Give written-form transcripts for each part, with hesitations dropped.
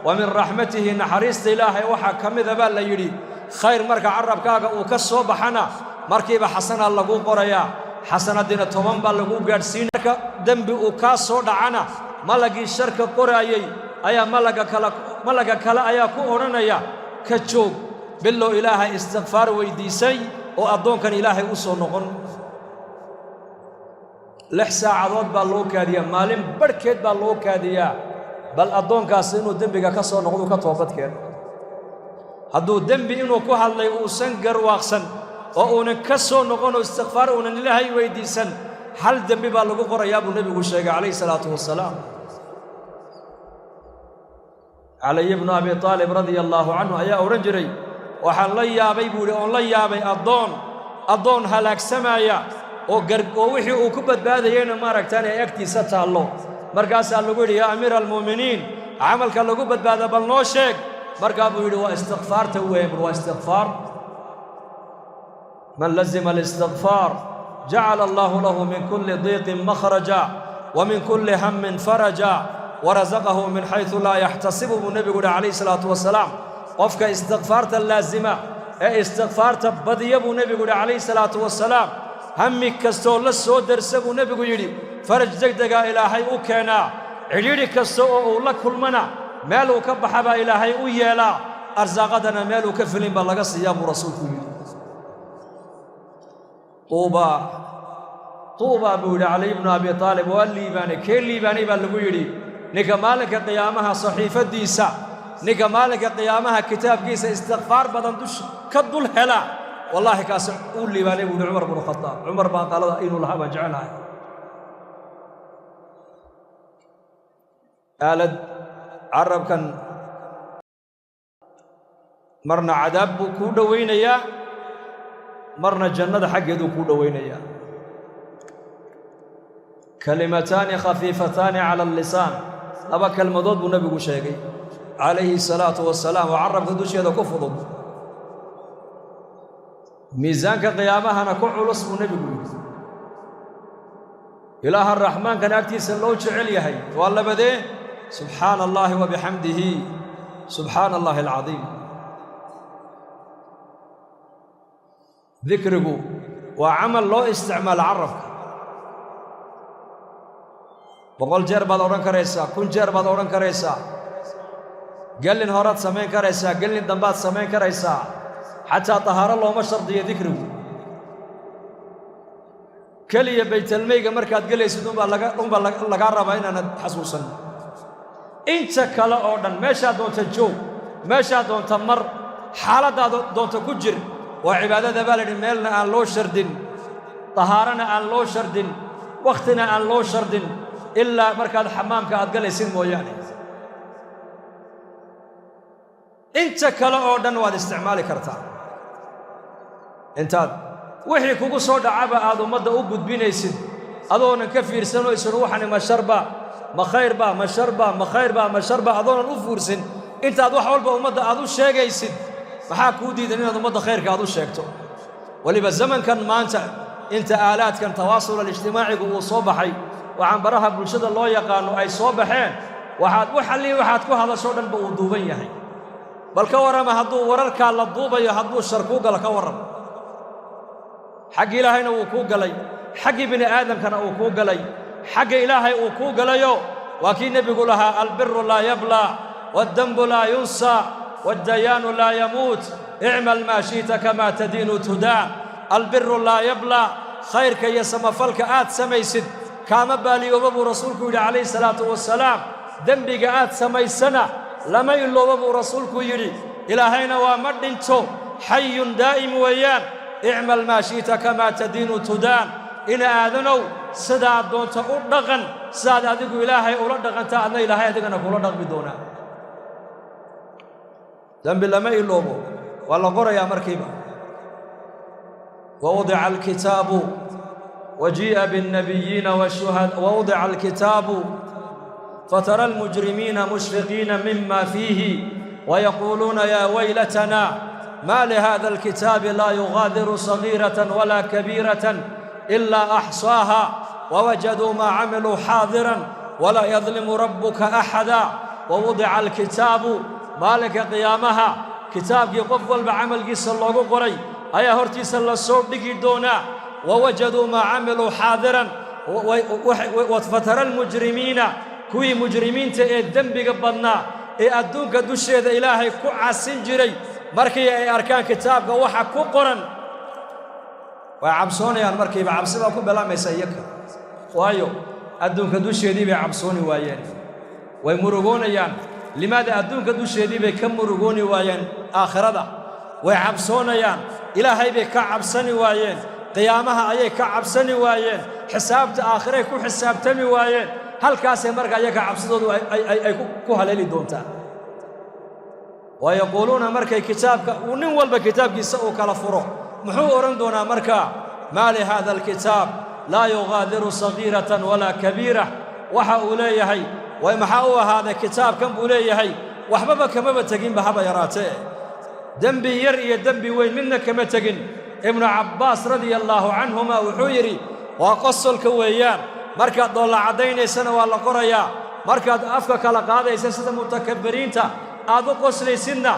Wa min raxmatihi, naxariista Ilaahay waxaa ka mida baa la yidhi, khayr marka carabkaaga uu ka soo baxana markiiba xasanaa laguu qorayaa, xasanadiina 10 baa laguu gaadhsiin. Marka dembi uu kaa soo dhacana malagii sharka qoraayey ayaa malaga kale ayaa ku odhanaya: "Ka joog, bilow Ilaahay istikfaar weyddiisay oo addoonkan Ilaahay u soo noqon." 6 saacadood baa loo kaadiyaa, maalin barhkeed baa loo kaadiyaa, bal addoonkaasi inuu dembiga ka soo noqdu, ka toobad keeno. Hadduu dembi inuu ku hadlay uusan garwaaqsan oo uunan ka soo noqonoo istikfaar uunan Ilaahay weyddiisan, hal dembi baa lagu qorayaa buu nebigu sheegay calayhi salaatu wasalaam. Caliy bnu Abi Aalib radia allaahu canhu ayaa odhan jiray: "Waxaan la yaabay," buu yidhi, "oon la yaabay addoon halaagsamaaya oo wixii uu ku badbaadayeyna maaragtaan ay agtiisa taallo." Markaasaa lagu yidhi: "Yaa amiira almu'miniin, camalka lagu badbaada bal noo sheeg." Markaa buu yidhi: "Waa istikfaarta weyn, waa istikfaar. Man lazima alistikfaar jacala allahu lahu min kulli diiqin makhraja wa min kulli hammin faraja warasaqahu min xaysu laa yaxtasibu," buu nebigu yidhi calayhi salaatu wasalaam. Qofka istikfaarta laasima ee istikfaarta badiya, buu nebigu yidhi calayhi salaatu wasalaam, hammi kastoo la soo darsa, buu nebigu yidhi, faraj degdegaa Ilaahay u keenaa, cidhiidhi kasta oo uu la kulmana meel uu ka baxa baa Ilaahay u yeelaa, arsaaqadana meel uu ka filin baa laga siiyaa, buu rasuulku yidhi. "Tuubaa, tuubaa," buu yidhi Caliy bnu Abi Aalib. "Waa liibaanay." "Kee liibaanay?" baa lagu yidhi. Ninka maalinka qiyaamaha saxiifaddiisa, ninka maalinka qiyaamaha kitaabkiisa istikfaar badan dush ka dul hela, wallaahi kaasi uu liibaanay, buu yidhi Cumar bnu Khadaab. Cumar baan qalada inuu lahaa baan jecelahay. Aalad carabkan marna cadaab buu kuu dhowaynayaa, marna jannada xaggeeduu kuu dhowaynayaa. Kalimataani khafiifataani cala allisaan, laba kelmadood buu nebigu sheegay calayhi salaatu wasalaam oo carabka dusheeda ku fudud, miisaanka qiyaamahana ku culus, buu nebigu yidhi, Ilaaha Raxmaankana agtiisa loo jecel yahay. Waa labadee? Subxaana Allaahi wa bixamdihi, subxaana Allaahi alcadiim. Dikrigu waa camal loo isticmaalo carabka. 100 jeer baad odhan karaysaa, 1000 jeer baad odhan karaysaa, gellin horaad samayn karaysaa, gellin dambaad samayn karaysaa. Xataa tahaaro looma shardiyo dikrigu. Keliya baytalmeyga markaad gelaysid unbaa lagaa rabaa inaanad xasuusan. Inta kale oo dhan meeshaad doonta joog, meeshaad doonta mar, xaaladdaad doonta ku jir. Waa cibaadada baa laydhi meelna aan loo shardin, tahaarana aan loo shardin, wakhtina aan loo shardin, ilaa markaad xamaamka aad galaysid mooyaane. Inta kale oo dhan waad isticmaali kartaa. Intaad wixii kugu soo dhacaba aad ummadda u gudbinaysid adoonan ka fiirsanoo isan waxani ma sharba, ma khayrba, ma sharba, ma khayrba, ma sharba, adoonan u fuursin, intaad wax walba ummadda aad u sheegaysid, maxaa kuu diidan inaad ummadda khayrka aad u sheegto? Weliba zamankan maanta, inta aalaadkan tawaasul alijtimaacigu uu soo baxay, waxaan baraha bulshada loo yaqaanno ay soo baxeen, waxaad wax allii waxaad ku hadashoo dhanba uu duuban yahay. Bal ka warrama hadduu wararkaa la duubayo, hadduu shar kuu galo, ka warram? Xaggi Ilaahayna wuu kuu galay, xaggii bini aadamkana uu kuu galay. Xagga Ilaahay uu kuu galayo waa kii nebigu lahaa: "Albiru laa yablaa, waaddenbu laa yunsaa, waaddayaanu laa yamuut, icmal maa shi'ta kamaa tadiinu tudaan." Albiru laa yablaa, khayrka iyo samafalka aad samaysid kaama baaliyooba, buu rasuulku yidhi calayhi salaatu wasalaam. Dembiga aad samaysana lama ilooba, buu rasuulku yidhi. Ilaahayna waa ma dhinto, xayun daa'im weeyaan. Icmal maa shi'ta kamaa tadiinu tudaan. Ina aadanow, sidaad doonta u dhaqan, sidaad adigu Ilaahay ula dhaqanta adna Ilaahay adigana kula dhaqmi doonaa. Dembi lama iloobo, waa la qorayaa markiiba. Wawudica alkitaabu wajii'a biاnnabiyiina wawudica alkitaabu fatara almujrimiina mushfiqiina mima fiihi wayaquuluuna yaa waylatana ma lihada alkitaabi laa yugaadiru sagiiratan walaa kabiiratan ilaa axsaaha wawajaduu maa camiluu xaadiran walaa yadlimu rabbuka axada. Wa wudica alkitaabu, maalinka qiyaamaha kitaabkii qof walba camalkiisa loogu qoray ayaa hortiisa la soo dhigi doonaa. Wa wajaduu maa camiluu xaadiran. Fatara almujrimiina, kuwii mujrimiinta ee dembiga badnaa ee adduunka dusheeda Ilaahay ku casin jiray, markii ay arkaan kitaabka waxa ku qoran, way cabsoonayaan. Markiiba cabsi baa ku bilaamaysa iyaka, waayo adduunka dusheedii bay cabsooni waayeen. Way murugoonayaan. Limaada adduunka dusheedii bay ka murugooni waayeen aakhirada? Way cabsoonayaan. Ilaahay bay ka cabsani waayeen, qiyaamaha ayay ka cabsani waayeen, xisaabta aakhiray ku xisaabtami waayeen. Halkaasay markaa iyaka cabsidoodu ay ku haleeli doontaa. Wayaquuluuna, markay kitaabka uu nin walba kitaabkiisa uu kala furo, muxuu odhan doonaa markaa? Maa lihada alkitaab laa yugaadiru sagiiratan walaa kabiira. Waxa uu leeyahay, way maxaa u ahaaday kitaabkan, buu leeyahay, waxbaba kamaba teginba, haba yaraatee, dembi yar iyo dembi weyn midna kama tegin. Ibnu Cabbaas radia allaahu canhuma wuxuu yidhi, waa qosolka weeyaan. Markaad dhoolla caddaynaysana waa la qorayaa, markaad afka kala qaadaysa sida mutakabbiriinta aad u qoslaysidna,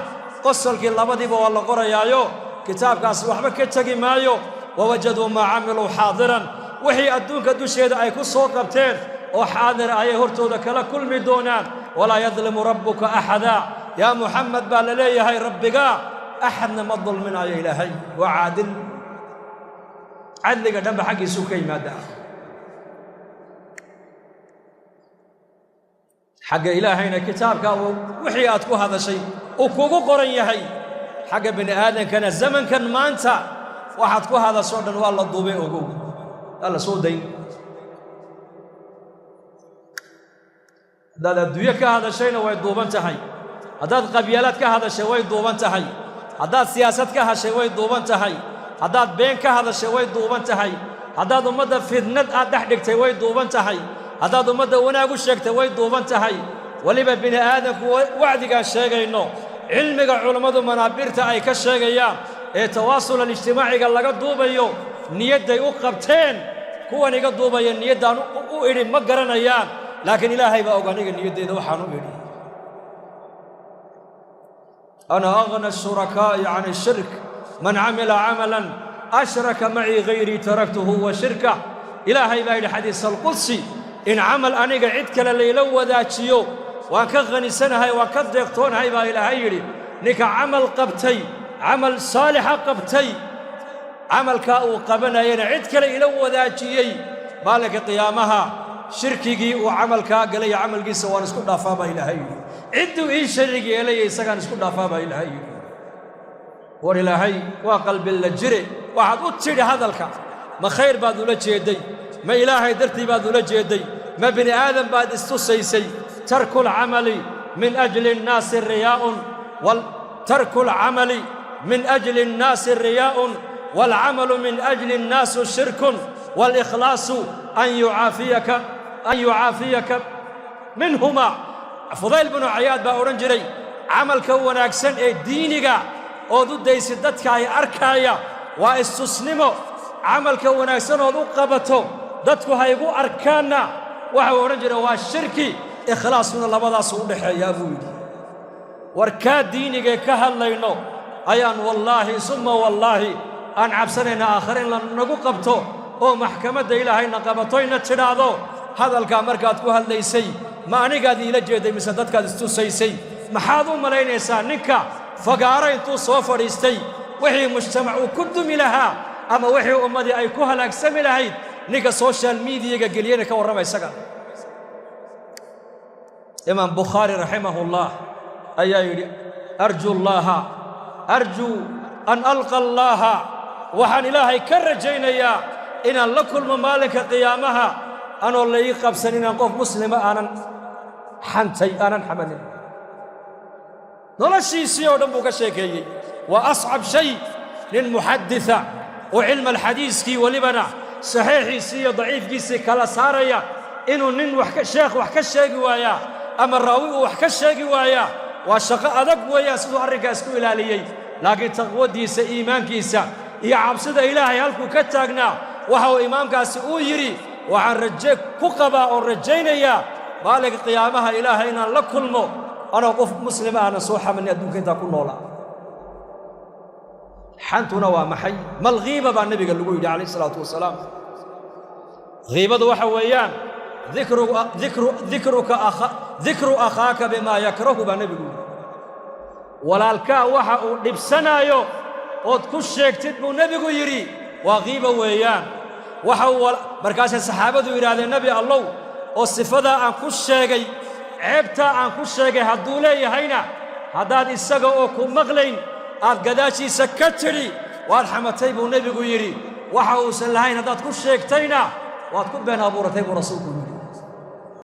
qosolkii labadiiba waa la qorayaayo. Kitaabkaas waxba ka tegi maayo. Wawajaduu maa camiluu xaadiran, wixii adduunka dusheeda ay ku soo qabteen oo xaadir ayay hortooda kala kulmi doonaan. Walaa yadlimu rabbuka axada. Yaa Muxamed, baa la leeyahay, rabbigaa axadna ma dulminayo. Ilaahay waa caadil, cadliga dhanba xaggiisuu ka yimaadaa. Xagga Ilaahayna kitaabka uu wixii aad ku hadashay uu kugu qoran yahay. Xagga bini aadankana zamankan maanta waxaad ku hadashoo dhan waa la duubay, ogow, waa la soo dayn. Haddaad adduunyo ka hadashayna way duuban tahay, haddaad qabyaalaad ka hadashay way duuban tahay, haddaad siyaasad ka hashay way duuban tahay, haddaad been ka hadashay way duuban tahay, haddaad ummadda fidnad aad dhex dhigtay way duuban tahay, haddaad ummadda wanaag u sheegtay way duuban tahay. Weliba bini aadamku wacdigaan sheegayno, cilmiga culammadu manaabirta ay ka sheegayaan ee tawaasul alijtimaaciga laga duubayo, niyadday u qabteen kuwan iga duubaya, niyaddaan u idhi ma garanayaan, laakiin Ilaahay baa og aniga niyaddeeda waxaan u idhi. Ana agna ashurakaa'i can ashirk, man camila camalan ashraka macii hayrii taraktuhu wa shirkah. Ilaahay baa yidhi xadiis alqudsi, in camal aniga cid kale layla wadaajiyo waan ka khaniisanahay, waan ka deeqtoonahay, baa Ilaahay yidhi. Ninka camal qabtay, camal saalixa qabtay, camalkaa uu qabanayana cid kale ila wadaajiyey, maalinka qiyaamaha shirkigii uu camalkaa galay iyo camalkiisa waan isku dhaafaa, baa Ilaahay yidhi. Cidduu ii sharig yeelaya isagaan isku dhaafaa, baa Ilaahay yidhi. War Ilaahay waa qalbi la jire. Waxaad u tidhi hadalka, ma khayr baad ula jeedday? Ma Ilaahay dartii baad ula jeedday? Ma bini aadam baad istusaysay? Tarku alcamali min ajli annaasi riyaa'un, tarku alcamali min ajli annaasi riyaa'un, waalcamalu min ajli annaasi shirkun, waalikhlaasu an yucaafiyaka minhumaa. Fudayl binu Cayaad baa odhan jiray, camalka wanaagsan ee diiniga ood u daysid dadka ay arkaaya waa istusnimo. Camalka wanaagsan ood u qabato dadku ha igu arkaanna, waxau odhan jiray, waa shirki. Ikhlaaskuna labadaasuu u dhexeeyaa, buu yidhi. War kaa diinigee ka hadlayno ayaan wallaahi summa wallaahi aan cabsanaynaa aakhare in la nagu qabto oo maxkamadda Ilaahayna qabatoyna tidhaahdo, hadalkaa markaad ku hadlaysay ma anigaad iila jeedday mise dadkaad istusaysay? Maxaad u malaynaysaa ninka fagaaro intuu soo fadhiistay wixii mujtamac uu ku dumi lahaa ama wixii ummadii ay ku halaagsami lahayd ninka social mediaga geliyena ka warrama isaga? Imaam Bukhaari raximahullah ayaa yidhi, arju llaaha, arjuu an alqa allaaha, waxaan Ilaahay ka rajaynayaa inaan la kulmo maalinka qiyaamaha anoo la ii qabsan inaan qof muslima aanan xantay, aanan xamanin. Noloshiisii oo dhan buu ka sheekeeyey. Waa ascab shay nin muxaddisa oo cilma alxadiiskii welibana saxiixiisii iyo daciifkiisii kala saaraya inuu nin sheekh wax ka sheegi waayaa ama raawi uu wax ka sheegi waayaa, waa shaqo adag weeyaan siduu arrinkaas ku ilaaliyey. Laakiin taqwadiisa, iimaankiisa iyo cabsida Ilaahay halkuu ka taagnaa, waxa uu imaamkaasi uu yidhi, waxaan raje ku qabaa oon rajaynayaa Maalinka qiyaamaha Ilaahay inaan la kulmo anoo qof muslima aanan soo xamanin adduunka intaa ku noolaa. Xantuna waa maxay? Mal ghiiba baa nebiga lagu yidhi calayh isalaatu wasalaam. Ghiibadu waxa weeyaan dikru akhaaka bimaa yakrahu baa nebigu yidhi. Walaalkaa waxa uu dhibsanaayo ood ku sheegtid buu nebigu yidhi, waa ghiiba weeyaan. Waxa uu markaasay saxaabadu yidhaahdeen, Nebi Allow, oo sifadaa aan ku sheegay, ceebtaa aan ku sheegay hadduu leeyahayna, haddaad isaga oo ku maqlayn aad gadaashiisa ka tidhi, waad xamatay buu nebigu yidhi. Waxa uusan lahayn haddaad ku sheegtayna, waad ku been abuuratay buu rasuulku yidhi.